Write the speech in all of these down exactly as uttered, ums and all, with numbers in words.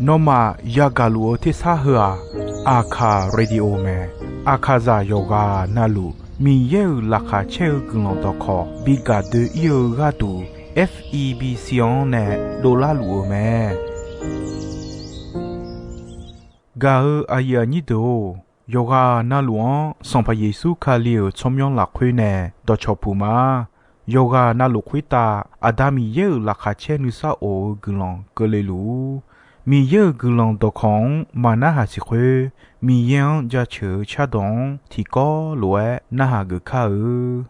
Nawmaf yagaq luf-eu tersar heu-aq, Aqkaq Radio mae. Aqkaqzaq yawqghaq navluf Miqyaer-euq laqkhaq caer-eu guiqlanq dawqkawq bi gaq doe-ir-eu gharduq, F E B C-anr nae dovlar luf-eu mae. Gaq-eu aqyuif aqnyir deuq-or, yawqghaq navluf-anr Sanqpaq Yeqsur Kali-euq tsawrmyanr lafkhoer nae dawqcawq puq ma. Yawqghaq navluf khoertav Aqda Miqyaer-euq laqkhaq caer nuisar of-eu guiqlanq keuvle luf-ur. Miqyaer-euq guiqlanq dawqkawq-anr maqnarhaq siq khoer, Miqyaer-anr jaceuq-eu cardawq-anr tiqkawv lof-aer narhaq geuf kar-eu.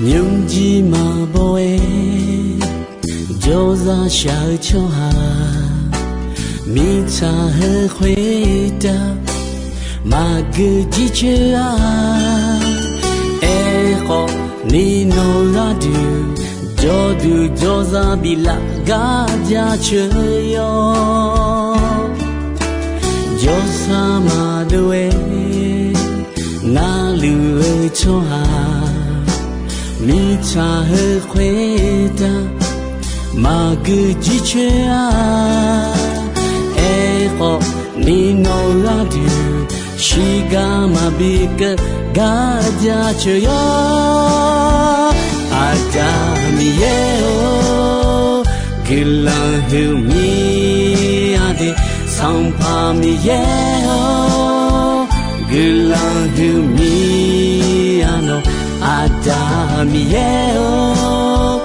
Nymrjir maqbaw-aer jawrzaq shaq-eu tsawrhaq, mirtsaq heu khoertav maqgeu jircoer-a. Aerkhawf, ni nawq gharduq jawrduq jawrzaq biflaf gar jaceuq yawr. Jawrsar maqdov-aer narluf-eu tsawrhaq, mirtsaq heu khoertav maqgeu jircoer-a. Aerkhawf, ni nawq gharduq shiqgar maqbi keuv gar jaceuq yawr. Aqda Miqyaer-or, guiqlanq huiqmir-a de. Sanqpaq Miqyaer-or, guiqlanq huiqmir-a nawq. Aqda Miqyaer-or,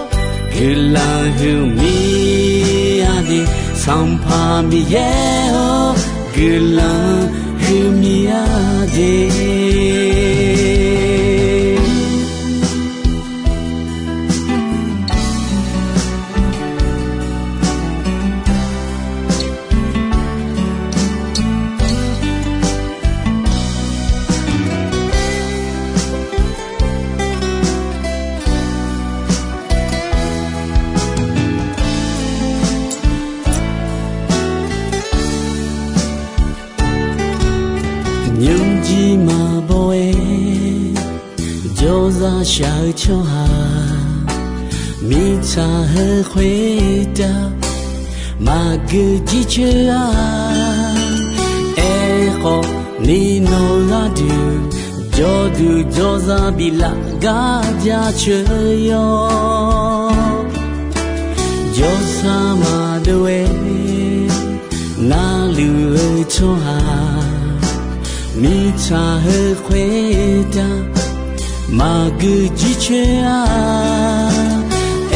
guiqlanq huiqmir-a de. Sanqpaq Miqyaer-or, guiqlanq huiqmir-a de. Nymrjir maqbaw-aer jawrzaq shaq-eu tsawrhaq, mirtsaq heu khoertav maqgeu jircoer-a. Aerkhawf, ni nawq gharduq jawrduq jawrzaq biflaf gar jaceuq yawr. Jawrsar maqdov-aer narluf-eu tsawrhaq, mirtsaq heu khoertav maqgeu jircoer-a.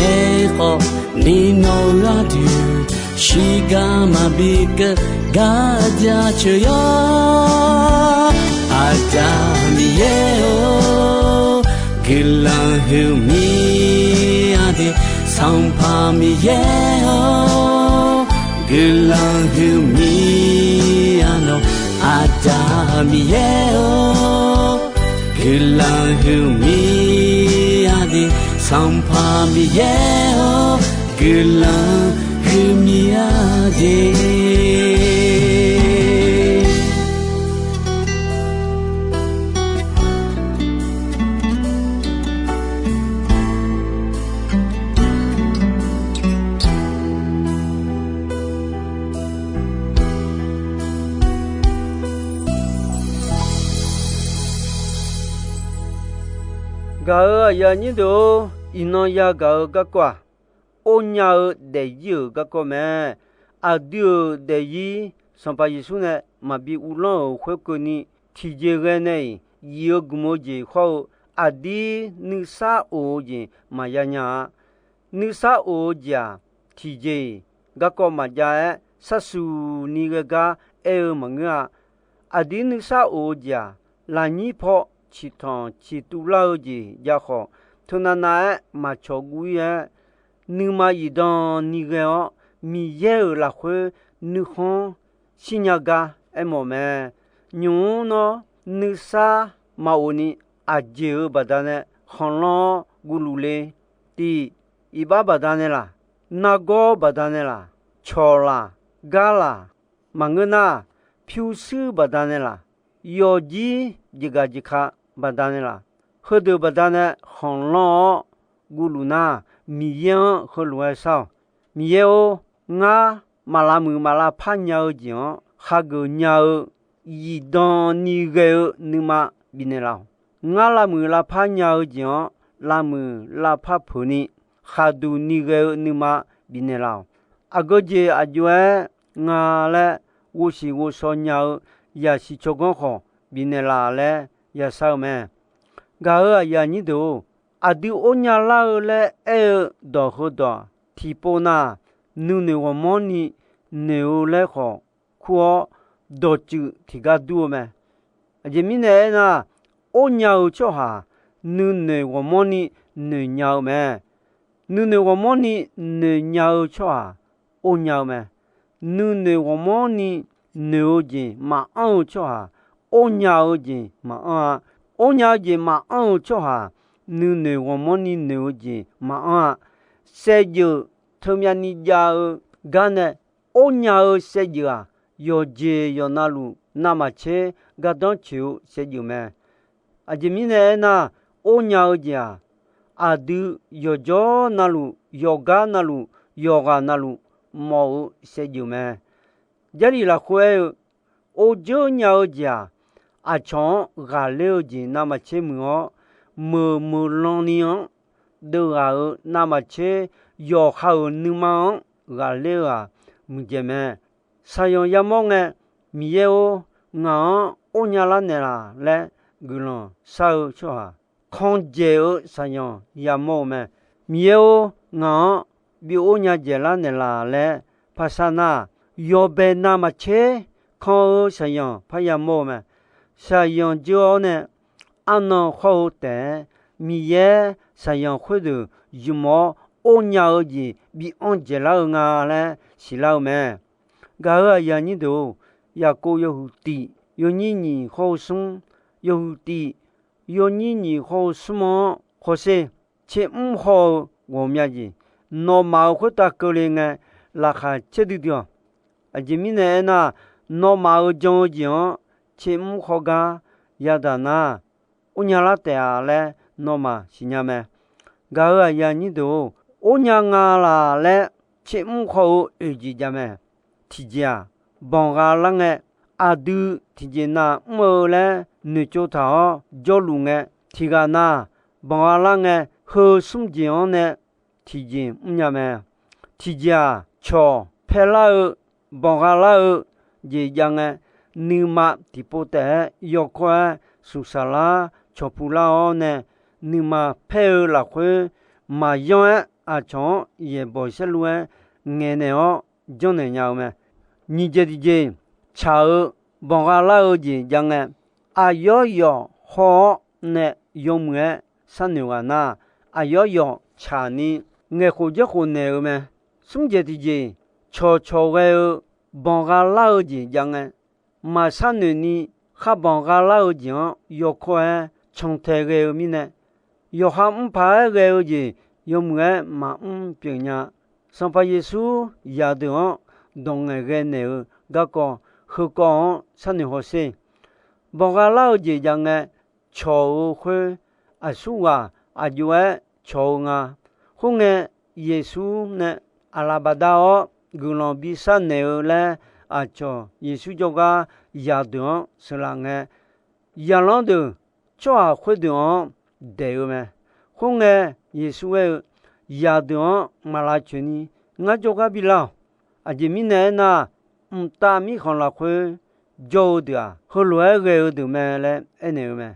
Aerkhawf, ni nawq gharduq shiqgar maqbi keuv gar jaceuq yawr. Aqda Miqyaer-or, guiqlanq huiqmir-a de. Sanqpaq Miqyaer-or, guiqlanq huiqmir-a nawq. Aqda Miqyaer-or, guiqlanq huiqmir-a de. Sanqpaq Miqyaer-or, guiqlanq huiqmir-a de. Gaq-euq aqyuif aqnyir deuq-or, iqnan yagaq-eu garkawv-aq, or nya-eu daefzir-euq garkawv mae. Aqdui-euq daefzir Sanqpaq Yeqsur nae maqbi uvlanr-euq khoerkeuvni, tiqjeq ghae nae-iq yif-eu gmq-eu jeq khawr-eu, aqdir nuisar of-eu jeq maqya nya-a. Nuisar of-eu jeq-aq, tiqjeq-iq garkawv maqjav-aer sharsuq ni ghae gar aer-eu maqngeur-a. Aqdir nuisar of-eu jeq-aq, lafnyir paw ciqtanq ciqtuv lar-eu jeq jav khawf, teunav nav-aer maqcawq guv-ir-aer, nuima zifdan ni ghae-awr, Miqyaer-euq lafkhoer nuikhanr shirnya gar aermawf mae. Nymq-mr nawr nuisar maqghofni aqjeq-euq baqdanae khanqlanr-awr guvluf le. Tiq, iqbax baqdanae laq, nargawr baqdanae laq, cawq laq, gar laq, maqngeur nar, pyurshuir baqdanae laq, yawqjir jeqgaq jeqka baqdanae laq, heudeuq baqdanae khanqlanr-awr guvluf nar, Miqyaer-anr heulof-aer shar-awq. Miqyaer-or, ngar maq lavmuiq maq lavpar nya-eu jeq-anr hageuf nya-eu zifdan ni ghae-eu nuima bifnaeq laf-awq. Ngar lavmuiq lavpar nya-eu jeq-anr lavmuiq lavpar peuq ni khaqduq ni ghae-eu nuima bifnaeq laf-awq. Aqgeu jeq aqjox-aer nga laer ghovsiq ghovshaw nya-eu zaqsiq tsawrganr khawf bifnaeq laf laer yashar-eu mae. Gaq-euq aqyuif aqnyir deuq-or, aqdui or nya lar-eu laer aer-eu dawq heudawq tiqpov nar, nuinoeq ghawqmanrni noeq-eu laer khawf kur-awr, dawqtsuif tiqgar dur-eu mae. Aqjeq mirnae aernar, or nya-eu tsawrhaq nuinoeq ghawqmanrni noeq nya-eu mae. Nuinoeq ghawqmanrni noeq nya-eu tsawrhaq or nya-eu mae. Nuinoeq ghawqmanrni noeq-eu jeq maqanr-eu tsawrhaq or nya-eu jeq maqanr-a. Or nya-eu jeq maqanr-eu tsawrhaq nuinoeq ghawqmanrni noeq-eu jeq maqanr-a. Saevdzeuf teumyavni jav-eu gar nae or nya-eu saevdzeuf-aq, yawqjeq yawqnavluf navmaqtser gardanr tsoeq-eu saevdzeuf mae. Aqjeq mirnae aernar, or nya-eu jeq-aq, aqdui yawqjawr navluf, yawqgar navluf, yawqghaq navluf mawf-eu saevdzeuf mae. Jarlif lafkhoer aer-eu, or dzeur nya-eu jeq-aq, aqcawq-anr ghaqler-eu jeq navmaqtsermuiq-awr, meuq meuq lan ni-anr deuvghaq-euq navmaqtser yawqha-euq nuima-anr ghaqler-eu-aq, muiqdzaeq mae. Shaqyanq yamawr ngae, Miqyaer-or, ngaq-anr or nya lar naeqlaf laer guiqlanq shar-eu tsawrhaq, kandzaeq-eu shaqyanq yamawr-eu mae. Miqyaer-or, ngaq-anr bi or nya dzaeqlar naeqlaf laer parshar nar, yawbae navmaqtser kan-eu shaqyanq parya mawr-eu mae. Shaqyanq dzeur-awr nae arnan khawr-eu taef-aer, Miqyaer shaqyanq khoerdeuq zmq-awr or nya-eu jeq bi anr dzaeqlar-eu nga laer siqlar-eu mae. Gaq-euq aqyuif aqnyir deuq-or, Yaqkov yawhuiq tiq yawnyir nyiq khawr-eu smr, yawhuiq tiq yawnyir nyiq khawr-eu smr-anr khawsher, tsermr khawr-eu ghawqmya jeq, nawmaf-euq khoertav keuvle ngae, laqkhaq caerdui dui-awq. Aqjeq mirnae aernar, nawmaf-euq jan-eu jeq-anr tsermr khawr gar yadaq nar, or nya lar taef-a laer nawmaf siqnya mae. Gaq-euq aqyuif aqnyir deuq-or, or nya nga laf laer tsermr khawr-eu oeq jeq jav mae. Tiqjeq-aq, banqgha lar ngae, aqdui tiqjeq nav mr-eu laer noeqtsov taq-awr jawrluf ngae, tiqghaq nav banqgha lar ngae, heu smr jeq-anr nae tiqjeq mrnya mae. Tiqjeq-aq, cawq paer lar-eu, banqgha lar-eu jeq jav ngae, nuima tiqpov taef-aer yawkawr-aer suqsaq lar cawq pu lar-awr nae, nuima paer-eu lafkhoer maqyanr-aer aqcawq-anr yaeqbawq saerlu-aer ngaeqnaeq-awr janrnaeq nya-eu mae. Nyiq jeq tiqjeq, tsaq-eu banqgha lar-eu jeq jav ngae, aqyawf yawf haw-awr nae yawmuiq-aer sharnoeq ghaq nar, aqyawf yawf tsaq ni ngaeqkhof jarkhof naeq-eu mae. Smr jeq tiqjeq, cawqcawq ghae-eu banqgha lar-eu jeq jav ngae, maqshar noeq ni khar banqgha lar-eu jeq-anr yawkawr-aer cantae ghae-eu mirnae, yawqha mr paq-aer ghae-eu jeq yawmuiq-aer maqmr pyeuf nya. Sanqpaq Yeqsur zaqdeuq-anr dawq ngaeqghae naeq-eu garkawv heukawv-anr sharnoeq hawsher. Banqgha lar-eu jeq jav ngae, cawq-eu khoer aqsurghaq aqjox-aer cawq-eu nga. Khoerngae, Yeqsur nae aqlaf bafdav-awr guiqlanq bi sharnaeq-eu laer aqcawq Yeqsur jawrgar zaqdeuq-anr sheuqlaf ngae, zaqlanr deuq tsawrhaq khoerdeuq-anr daeq-eu mae. Khoerngae, Yeqsur aer-eu, Zaqdeuq-anr maq lavcoeq ni ngar jawrgar bi lar-awq. Aqjeq mirnae aernar, mqtav mirkhanq lafkhoer jawr-eu deuq-aq, heulof-aer ghae-eu deuq mae laer aernaeq-eu mae.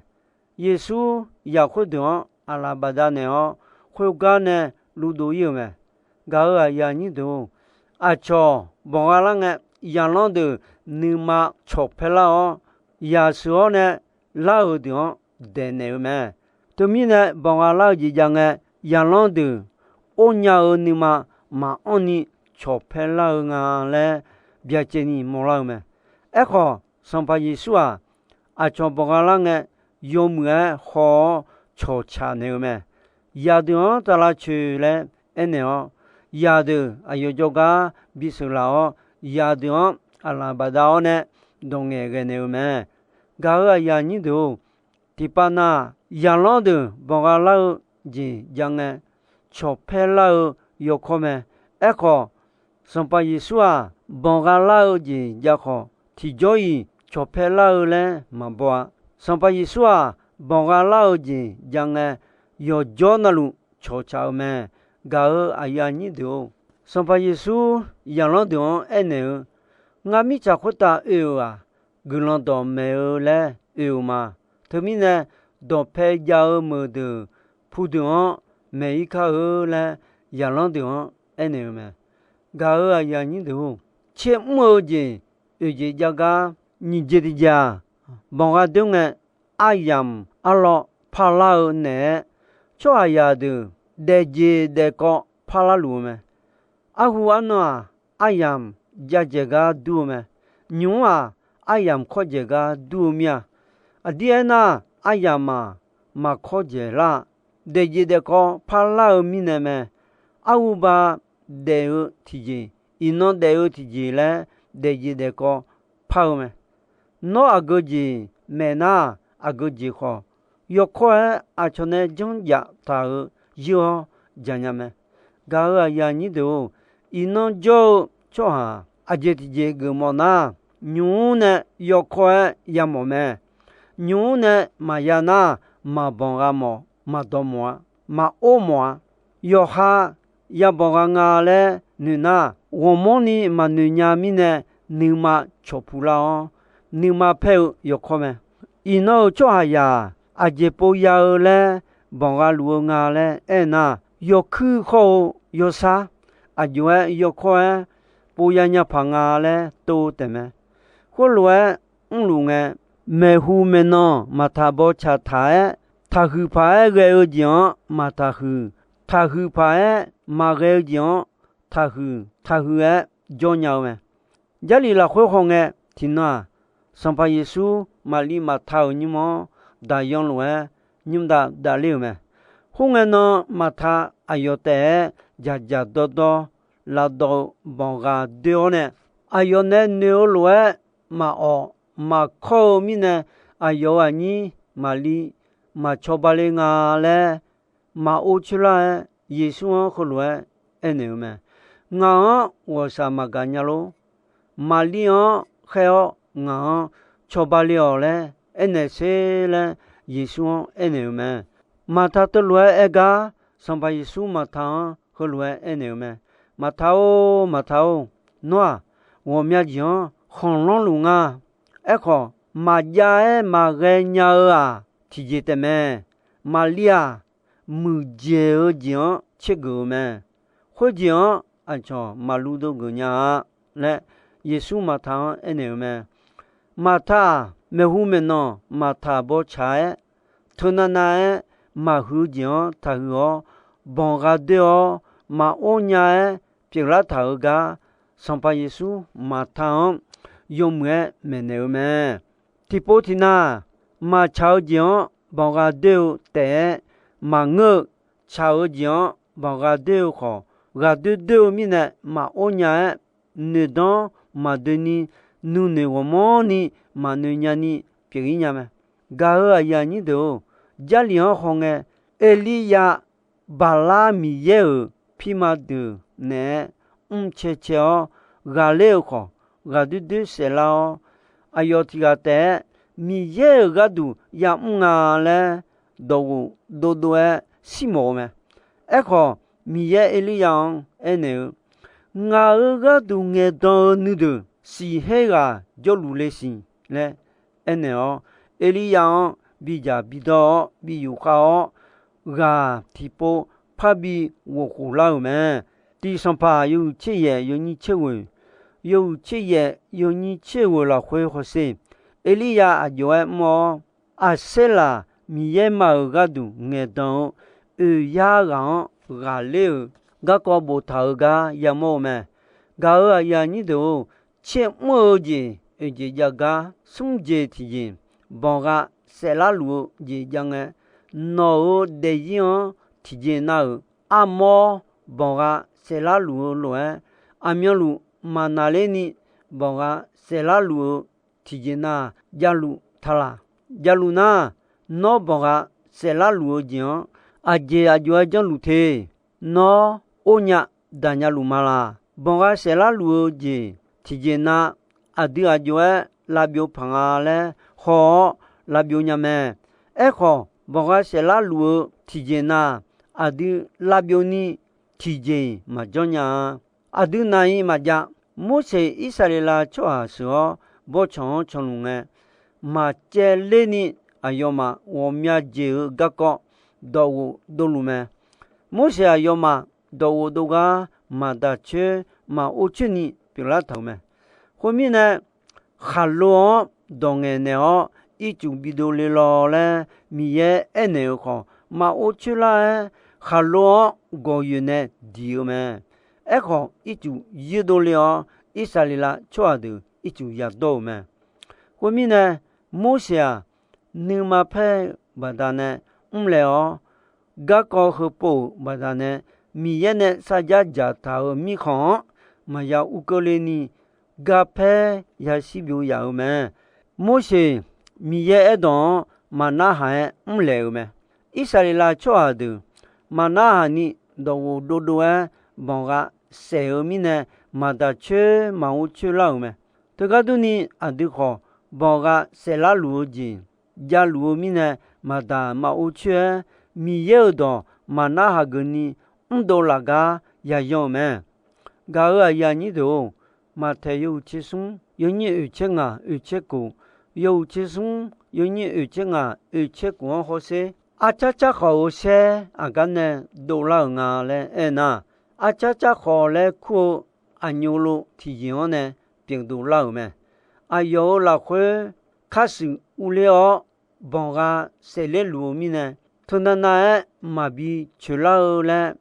Yeqsur zaq khoerdeuq-anr aqlaf bafdav naeq-awr, khoergar nae luvdov ir-euq mae. Gaq-euq aqyuif aqnyir deuq-or, aqcawq banqgha lar ngae, zaqlanr deuq nuima cawq paer lar-awr, zaq sheuq-awr nae lar-euq deuq-anr daeqnaeq-eu mae. Teumirnae, banqgha lar-eu jeq jav ngae, zaqlanr deuq or nya-eu nuima maqanr ni cawq paer lar-eu nga laer byacaevni mawrlar-eu mae. Aerkhawf, Sanqpaq Yeqsur-aq, aqcawq banqgha lar ngae, yawmuiq-aer haw-awr cawqcaq naeq-eu mae. Zaqdeuq-anr taf lavcoeq laer aernaeq-awr, zaqdeuq aqyawf jawrgar bisheuq laf-awr, zaqdeuq-anr aqlaf bafdav-awr nae dawq ngaeqghae naeq-eu mae. Gaq-euq aqyuif aqnyir deuq-or, tiqpav nav-aq, zaqlanr deuq banqgha lar-eu jeq jav ngae, cawqpaer lar-eu yawkawr mae. Aerkhawf, Sanqpaq Yeqsur-aq, banqgha lar-eu jeq jav khawf, tiqjawr-iq cawqpaer lar-eu laer maqbaw-a. Sanqpaq Yeqsur-aq, banqgha lar-eu jeq jav ngae, yawqjawr navluf cawqcaq-eu mae. Gaq-euq aqyuif aqnyir deuq-or, Sanqpaq Yeqsur zaqlanr deuq-anr aernaeq-eu, Ngar mirtsaq khoertav oe-euq-aq, guiqlanq dawqmaeq-eu laer oe-eu ma. Teumirnae, dawqpae jav-eu meuq deuq pudeuq-anr maeq-ir kar-eu laer, zaqlanr deuq-anr aernaeq-eu mae. Gaq-euq aqyuif aqnyir deuq-or, tser mr-eu jeq oeq jeq jav gar nyiq jeq tiqjeq-aq, banqgha doer ngae, aryamq arlawr parlar-eu naeq-aer, tsawrhaqzaq deuq daefjeq daefkawv parlar luf-eu mae. Arhu arnan-aq, aryamq jav dzaeq gar dur-eu mae. Nymq-mr-aq, aryamq kawr dzaeq gar dur-eu mir-a. Aqdir aernar, aryamq-aq, maqkawr dzaeq lar-a. Daefjeq daefkawv parlar-eu mirnae mae. Arhu ba daef-eu tiqjeq, iqnan daef-eu tiqjeq laer daefjeq daefkawv par-eu mae. Nawr aqgeu jeq maeq nar, aqgeu jeq khawf, yawkawr-aer aqcawq nae janrjaf taq-euq yeur-awr jaqnya mae. Gaq-euq aqyuif aqnyir deuq-or, iqnan jawr-eu tsawrhaq aqjeq tiqjeq geufmawf nar, nymq-mr nae yawkawr-aer yamawf mae. Nymq-mr nae maqya nar, maqbanq gha mawf, maqdawq mawf-a, maqor mawf-a. Yawqha yabanq gha nga laer noeq nar, ghawqmanrni maqnoeq nya mirnae, nuima cawq puq lar-awr, nuima paer-eu yawkawr mae. Iqnan-euq tsawrhaqzaq aqjeq pov ya-eu laer banq gha luf-eu nga laer aernar, yawkuir khawr-eu yawsar aqjox-aer yawkawr-aer pov ya nya paq nga laer tov-eu taef mae. Khoerlof-aer mrluf ngae, maeqhu maeqnan maqtaq bawtsaq taq-aer, taqhuiq paq-aer ghae-eu jeq-anr maqtaq huiq, taqhuiq paq-aer maqghae-eu jeq-anr taqhuiq, taqhuiq-aer jawr nya-eu mae. Jarlif lafkhoer hawngae, tiqnan-aq, Sanqpaq Yeqsur Maqliv Maqta-euq nymr-anr daqyan lof-aer nymr dav davler-euq mae. Khoerngae nan Maqta aqyawf taef-aer dzaqdzaq dawrdawr lavdawv-eu banq ghaq doer-awr nae, aqyawf nae noeq-eu lof-aer maqawq maqkawr-eu mirnae, aqyawf-euq aqnyir Maqliv maqcawba le nga laer maqor coer lar-aer, Yeqsur-anr heulof-aer aernaeq-eu mae. Ngaq-anr ghawqshaq maqgaq nya lor. Maqliv-anr khaer-awr ngaq-anr cawba le-awq laer aernaeq sher laer, Yeqsur-anr aernaeq-eu mae. Maqta teulof-aer aer gar, Sanqpaq Yeqsur Maqta-anr heulof-aer aernaeq-eu mae. Maqta-or, Maqta-or, nawr-aq, ghawqmya jeq-anr khanqlanr luf nga. Aerkhawf, maqjav-aer maqghae nya-eu-aq, tiqjeq taef mae. Maqliv-aq, muiqdzaeq-eu jeq-anr tsergeuf-eu mae. Khoerjeq-anr aqcawq maqlu dov geuf nya-a laer, Yeqsur Maqta-anr aernaeq-eu mae. Maqta-aq, maeqhu maeqnan maqtaq bawtsaq-aer, teunav nav-aer maqhuiq-eu jeq-anr taqhuiq-awr, banq gha doer-awr, maqor nya-aer pyeuflar taq-euq gar, Sanqpaq Yeqsur Maqta-anr yawmuiq-aer maeqnaeq-eu mae. Tiqpov tiqnav maqtsaq-eu jeq-anr banq gha doer-eu taef-aer maqngeur-eu, tsaq-eu jeq-anr banq gha doer-eu khawf, ghaqdoer doer-eu mirnae maqor nya-aer, noeqdanr maqdoeni, nuinoeq ghawqmanrni maqnoeq nyani pyeuf-ir nya mae. Gaq-euq aqyuif aqnyir deuq-or, Jarlif-anr hawngae, Erliryav Baqlar miqyaer-euq pirma deuq naeq-aer mrcae cae-awr ghaqler-euq khawf, ghaqdoer doer saeflar-awr, aqyawf tiq ghaq taef-aer Miqyaer-euq gharduq yamr nga laer dawqghof dovdov-aer shirmawf-eu mae. Aerkhawf, Miqyaer Erliryav-anr aernaeq-eu, Ngaq-euq gharduq ngaeqdan-eu nuideuq siqher ghaq jawrluf le siq laer aernaeq-awr, Erliryav-anr bidzaq bidawr-awr biyuf khav-awr, ghaq tiqpov parbi ghof khof lar-euq mae. Tiq Sanqpaq yawhuiq tser yaef yawnyir tser ghoeq, yawhuiq tser yaef yawnyir tser ghoeq lafkhoer hawsher, Erliryav aqjox-aer mr-awr, Aqserlaq miqyaer ma-euq gharduq ngaeqdan-eu oeq yar ghaq-anr ghaqler-euq garkawv boftaq-euq gar yamawr-eu mae. Gaq-euq aqyuif aqnyir deuq-or, tser mr-eu jeq oeq jeq jav gar, smr jeq tiqjeq banqgha saeflar luf-eu jeq jav ngae, nawq-euq daefzir-anr tiqjeq nav-euq armawr banqgha saeflar luf-eu lof-aer, aqmyanluf maqnaqlerni banqgha saeflar luf-eu tiqjeq nav javluf taq laq. Javluf nar, nawr banqgha saeflar luf-eu jeq-anr aqjeq aqjox-aer janrluf te? Nawr ornya daqnya luf ma laq? Banqgha saeflar luf-eu jeq tiqjeq nav aqdui aqjox-aer lavbyov paq nga laer haw-awr lavbyov nya mae. Aerkhawf, banqgha saeflar luf-eu tiqjeq nav aqdui lavbyov ni tiqjeq-iq maqjanr nya-a. Aqdui nav-iq maqjav. Morseq Irsaqleqlav tsawrhaq sheuq-awr bawrtsanq-anr canluf ngae, maqcaevlerni aqyawfmaf ghawqmya jeq-eu garkawv dawqghof dovluf mae. Morseq aqyawfmaf dawqghof dov gar maqdaq coer maqor coer ni pyeuflar taq-euq mae. Khoermirnae, khaqlo-anr dawq ngaeqnaeq-awr ircuf bidov le law laer Miqyaer aernaeq-euq khawf, maqor coer lar-aer khaqlo-anr gawqyoeq nae diq-eu mae. Aerkhawf, ircuf yurdov le-awr, Irsaqleqlav tsawrhaq deuq ircuf yadawr-euq mae. Khoermirnae, Morseq-aq, nuima paer-eu baqdanae mrlaeq-awr, garkawv heupov-euq baqdanae Miqyaer nae sarjax dzaqtaq-euq mirkhanq-anr maqya urkeuvle ni, garpaer yashir byov yaf-eu mae. Morseq Miqyaer aerdawq-anr maqnarhaq-aer mrlaeq-eu mae. Irsaqleqlav tsawrhaq deuq maqnarhaq ni dawqghof dovdov-aer banqgha saef-eu mirnae, maqdaq coer maqor coer lar-euq mae. Teugar durni, aqdui khawf banqgha saeflar luf-eu jeq javluf-eu mirnae, maqdaq maqor coer-aer Miqyaer-euq dawq maqnarhaq geufni mrdov laf gar yayan-euq mae. Gaq-euq aqyuif aqnyir deuq-or, Maqtaeq yawhuiq tser smr yawnyir oeq tser ngaq oeq tser kof, yawhuiq tser smr yawnyir oeq tser ngaq oeq tser kof-anr hawsher. Arcar carkhawf-euq saer aqgar nae dovlar-euq nga laer aernar, arcar carkhawf laer kur-eu aqnyov lo tiqjeq-anr nae pyeuf dovlar-euq mae. Aqyawf-euq lafkhoer kharshuif urler-awr, banqgha saefler luf-eu mirnae, teunav nav-aer maqbi coeqlar-eu laer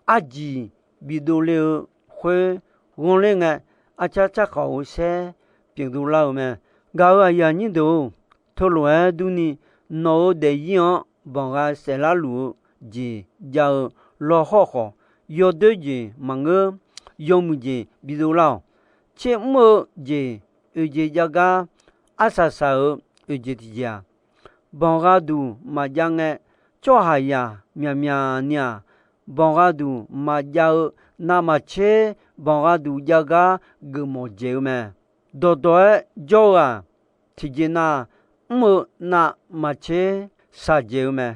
arjiq bidov le-eu khoer ghanrler ngae, arcar carkhawf-euq saer pyeuf dovlar-euq mae. Gaq-euq aqyuif aqnyir deuq-or, teulof-aer durni, nawq-euq daefzir-anr banqgha saeflar luf-eu jeq jav-eu lawhawr khawf, yawdoer jeq maqngeur, yawmuiq jeq bidov lar-awq. Tser mr-eu jeq oeq jeq jav gar, arsaq saq-euq oeq jeq tiqjeq-aq, banqgha duq maqjav ngae, tsawrhaqzaq myaqmyaq ni-aq, banqgha duq maqjav-eu navmaqtser banqgha duq jav gar geufmawf dzaeq-eu mae. Dawqdawq-aer jawr-eu-aq, tiqjeq nav mr-eu navmaqtser shaqdzaeq-eu mae.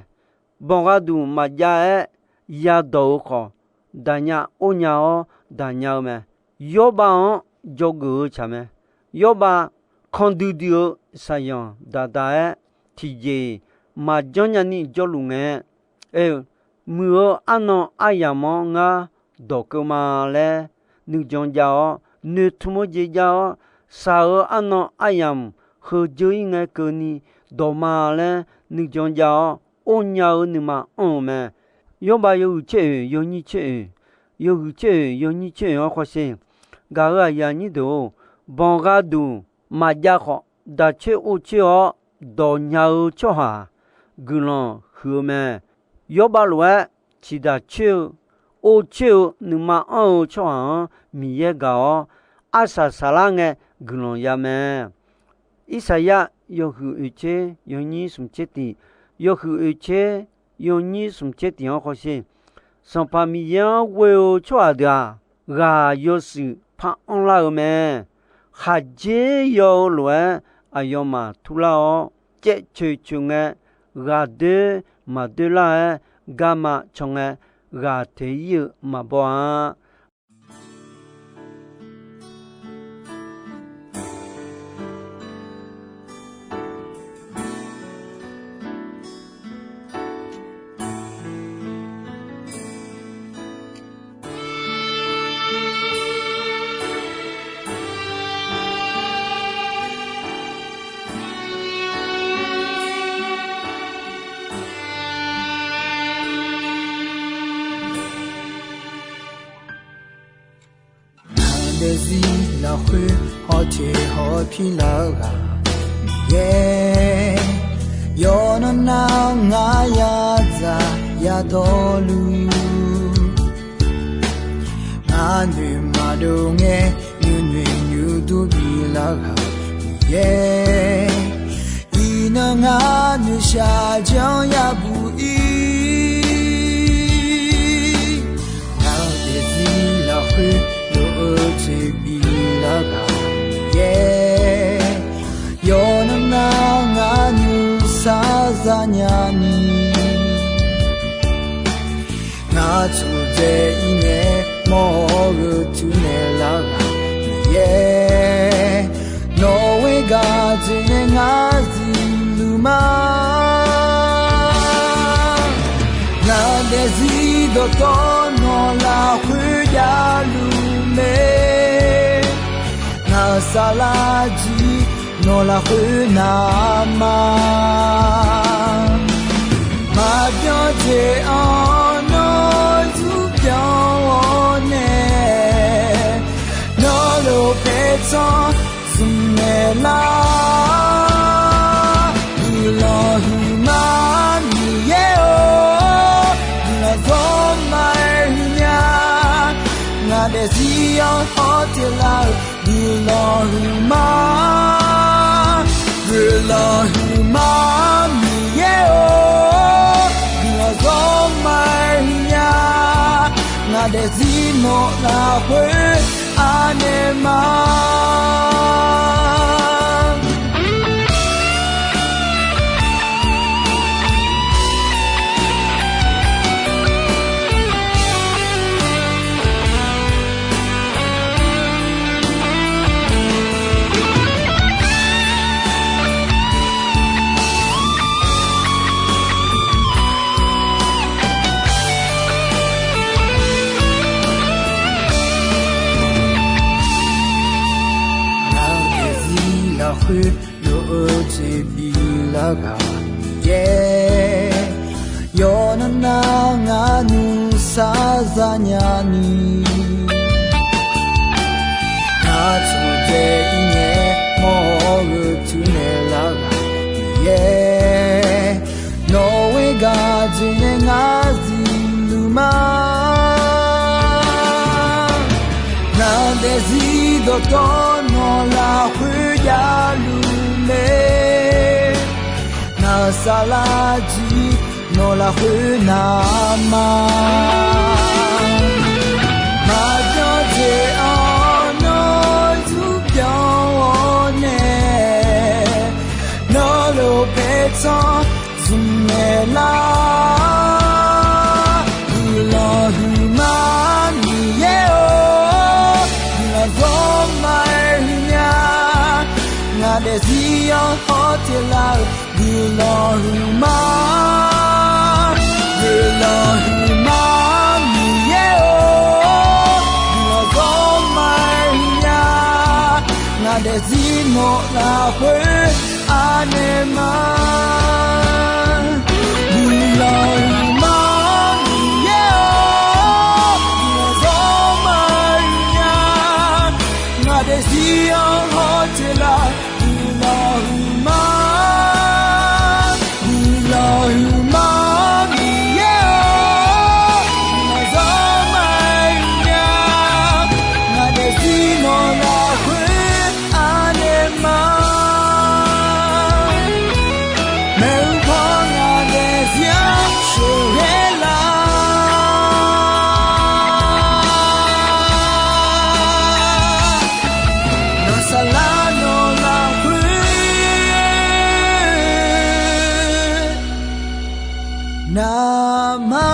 Banqgha duq maqjav-aer yadawq-eu khawf, daqnya ornya-awr daqnya-eu mae. Yawrbav-anr dzawgeuf-eu tsaq mae. Yawrbav kandui dui-eu saqyanq daqdaq-aer, tiqjeq-iq maqjanr nyani jawrluf ngae, aer-eu, muiq-eu arnan aryamq-anr ngar dawqkeuv ma laer nuijan jav-awr, noeqtmq-eu jeq jav-awr, shaq-eu arnan aryamq heudzeur-ir ngae keuvni dawq ma laer nuijan jav-awr, ornya-eu nuima anr-eu mae. Yawrbav yawhuiq tser oeq yawnyir tser oeq, yawhuiq tser oeq yawnyir tser oeq-anr hawsher. Gaq-euq aqyuif aqnyir deuq-or, banqgha duq maqjav khawf, daq coer or coer-awr dawq nya-eu tsawrhaq guiqlanq huiq-eu mae. Yawrbav lof-aer ciqdaq coer-eu, or coer-eu nuima anr-eu tsawrhaq-anr Miqyaer gaq-awr, arsaq saqlar ngae guiqlanq ya mae. Irsaqyar yawhuiq oeq tser yawnyir smq tser tiq, yawhuiq oeq tser yawnyir smq tser tiq-anr hawsher. Sanqpaq Miqyaer-anr ghoe-eu tsawrhaq deuq-aq, ghaq yawshuif par anrlar-eu mae. Khaqdzer yaw-eu lof-aer aqyawfmaf turlar-awr, caevcoeq coeq ngae, ghaq doer maqdoer lar-aer garma can ngae, ghaq teq-ir-eu maqbaw-a. Aqdui zir lafkhoer hawteq hawpir lar-eu ghaq Miqyaer, yawqnan nar ngar yadzaq yadawrluf, ngar noeq maqdov ngae nuinoeq nuidur bilar ghaq Miqyaer, iqnan ngar noeqshaq janr yabuq ir. Ngaq-euq daefzir lafkhoer lof-eu jeq bilar ghaq Miqyaer, yawqnan nar ngar nuisar zanya ni, ngar tsofdzae ir ngae mawr-eu tuinaeq lar ghaq Miqyaer, nawq-euq gharduq nae ngar zifluf ma. Ngaq daefzir dawqtawv nawq lafkhoer javluf mae, ngaq saflar jir nawq lafkhoer navma, maqbyan jeq-anr nawr zurbyan-awr nae, nawr lof paertsanr zmq naeq lar. Guiqlanq huiqma Miqyaer-or, guiqlanq zawr ma-aer huiqnya. Ngaq daefzir-anr hawteq lar-eu guiqlanq huiqma, guiqlanq huiqma Miqyaer-or, guiqlanq zawr ma-aer huiqnya. Ngaq daefzir nawq lafkhoer anaeq ma. Ngaq-euq daefzir lafkhoer lof-eu jeq bilar ghaq Miqyaer, yawqnan nar ngar nuisar zanya ni, ngar tsofdzae ir ngae mawr-eu tuinaeq lar ghaq Miqyaer, nawq-euq gharduq nae ngar zifluf ma. Ngaq daefzir dawqtawv nawq lafkhoer javluf mae, ngaq saflar jir nawq lafkhoer navma, maqbyan jeq-anr nawr zurbyan-awr nae, nawr lof paertsanr zmq naeq lar. Guiqlanq huiqma Miqyaer-or, guiqlanq zawr ma-aer huiqnya. Ngaq daefzir-anr hawteq lar-euq guiqlanq huiqma, guiqlanq huiqma Miqyaer-or, guiqlanq zawr ma-aer huiqnya. Ngaq daefzir nawq lafkhoer anaeq ma. Guiqlanq huiqma Miqyaer-or, guiqlanq zawr ma-aer huiqnya. Ngaq daefzir-anr hawteq lar-euq guiqlanq huiqma, guiqlanq huiqma Miqyaer-or, guiqlanq zawr ma-aer huiqnya. Ngaq daefzir nawq lafkhoer anaeq ma. Maeqhu paw ngaq daefzir-anr sheuqghae lar. Naq saflar nawq lafkhoer navma.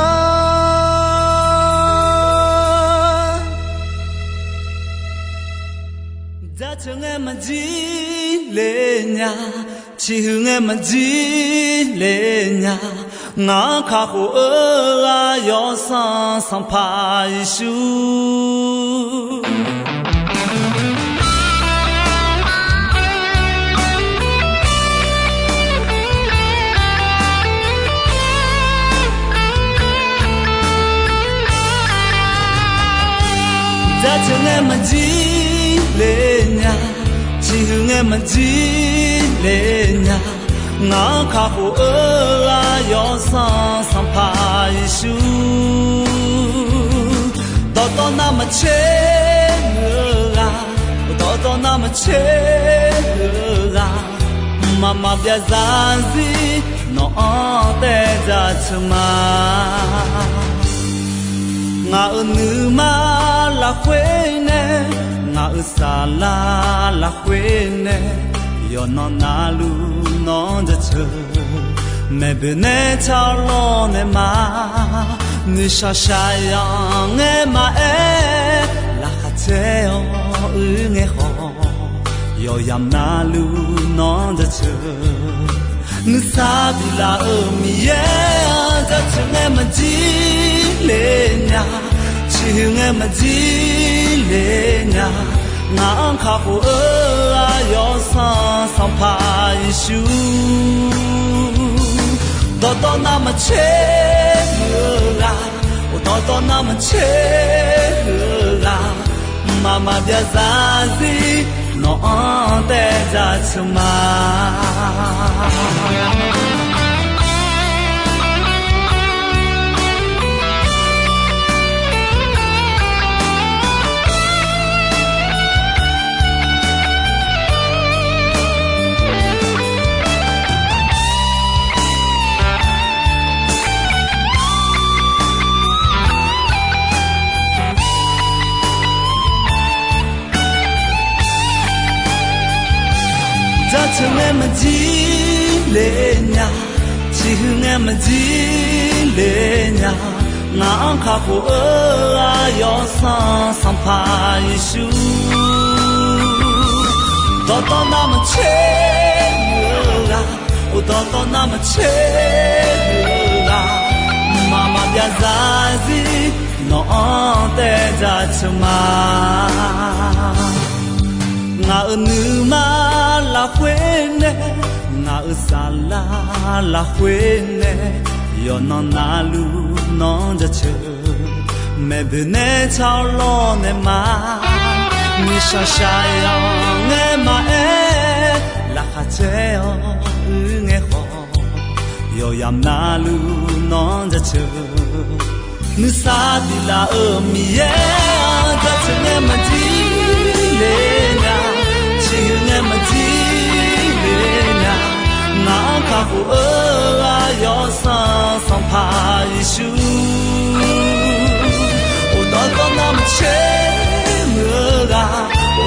Jaceuq ngae maqjir le nya, ciqhuiq ngae maqjir le nya, ngaq-anr kakhof-eu ghaq Yawsanr Sanqpaq Yeqsur. Jaceuq ngae maqjir le nya, ciqhuiq ngae maqjir le nya, ngaq-anr kakhof-eu ghaq Yawsanr Sanqpaq Yeqsur. Dawqtawv navmaqtser muiq-eu ghaq, dawqtawv navmaqtser muiq-eu ghaq, mqmaq maqbyav zarzir nawq-anr taev jaceuq ma. Ngaq-euq nuima lafkhoer nae, ngaq-euq saflar lafkhoer nae, yawqnan navluf nawq-anr jaceuq. Maeqboeq nae tsawrlawr nae ma, noeqshaq shaqzanq ngae maqaer, laqkhaq caer-awr uir ngae khawf, yawqyamq navluf nawq-anr jaceuq. Nuisar biflaf-euq Miqyaer-anr jaceuq ngae maqjir le nya, ciqhuiq ngae maqjir le nya, ngaq-anr kakhof-eu ghaq Yawsanr Sanqpaq Yeqsur. Dawqtawv navmaqtser muiq-eu ghaq, dawqtawv navmaqtser muiq-eu ghaq, mqmaq maqbyav zarzir nawq-anr taev jaceuq ma. Jaceuq ngae maqjir le nya, ciqhuiq ngae maqjir le nya, ngaq-anr kakhof-eu ghaq Yawsanr Sanqpaq Yeqsur. Dawqtawv navmaqtser muiq-eu ghaq, dawqtawv navmaqtser muiq-eu ghaq, mqmaq maqbyav zarzir nawq-anr taev jaceuq ma. Ngaq-euq nuima lafkhoer nae, ngaq-euq saflar lafkhoer nae, yawqnan navluf nawq-anr jaceuq. Maeqboeq nae tsawrlawr nae ma, noeqshaq shaqzanq ngae maqaer, laqkhaq caer-awr uir ngae khawf, yawqyamq navluf nawq-anr jaceuq. Nuisar biflaf-euq Miqyaer-anr jaceuq ngae maqjir le nya, ciqhuiq ngae maqjir le nya, ngaq-anr kakhof-eu ghaq Yawsanr Sanqpaq Yeqsur. Dawqtawv navmaqtser muiq-eu ghaq,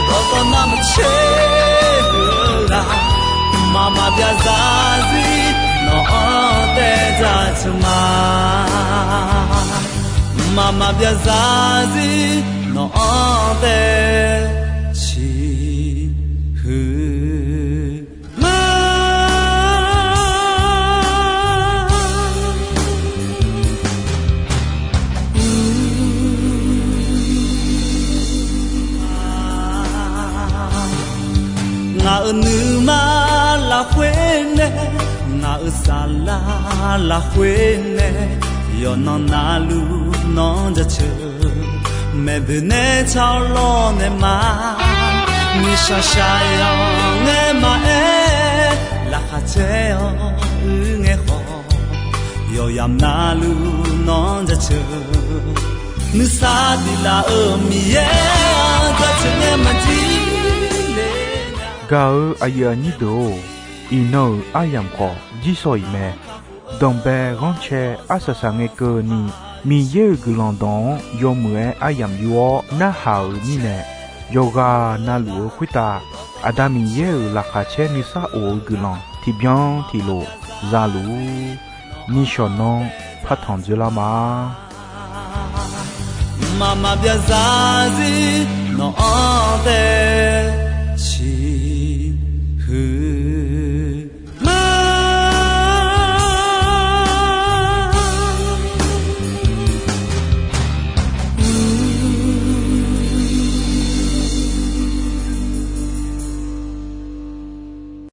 dawqtawv navmaqtser muiq-eu ghaq, mqmaq maqbyav zarzir nawq-anr taev jaceuq ma. Mqmaq maqbyav zarzir nawq-anr taev ciqhuiq ma. Ngaq-euq nuima lafkhoer nae, ngaq-euq saflar lafkhoer nae, yawqnan navluf nawq-anr jaceuq. Maeqboeq nae tsawrlawr nae ma, noeqshaq shaqzanq ngae maqaer, laqkhaq caer-awr uir ngae khawf, yawqyamq navluf nawq-anr jaceuq. Nuisar biflaf-euq Miqyaer-anr jaceuq ngae maqjir le nya. Gaq-eu aqyuif aqnyir deuq-or, iqnan-euq aryamq khawf jirsawq iq mae. Danqbae ghanrcae arsaq saq ngae keuvni, Miqyaer-euq guiqlanq dawq-anr yawmuiq-aer aryamq yur-awr narhaq-euq mirnae, yawqghaq navluf-eu khoertav Aqda Miqyaer-euq laqkhaq caer nuisar of-eu guiqlanq tiqbyan tiqlof zaluf-ur. Nishawq nanr partanq dzoerlar ma. Mqmaq maqbyav zarzir nawq-anr taev ciq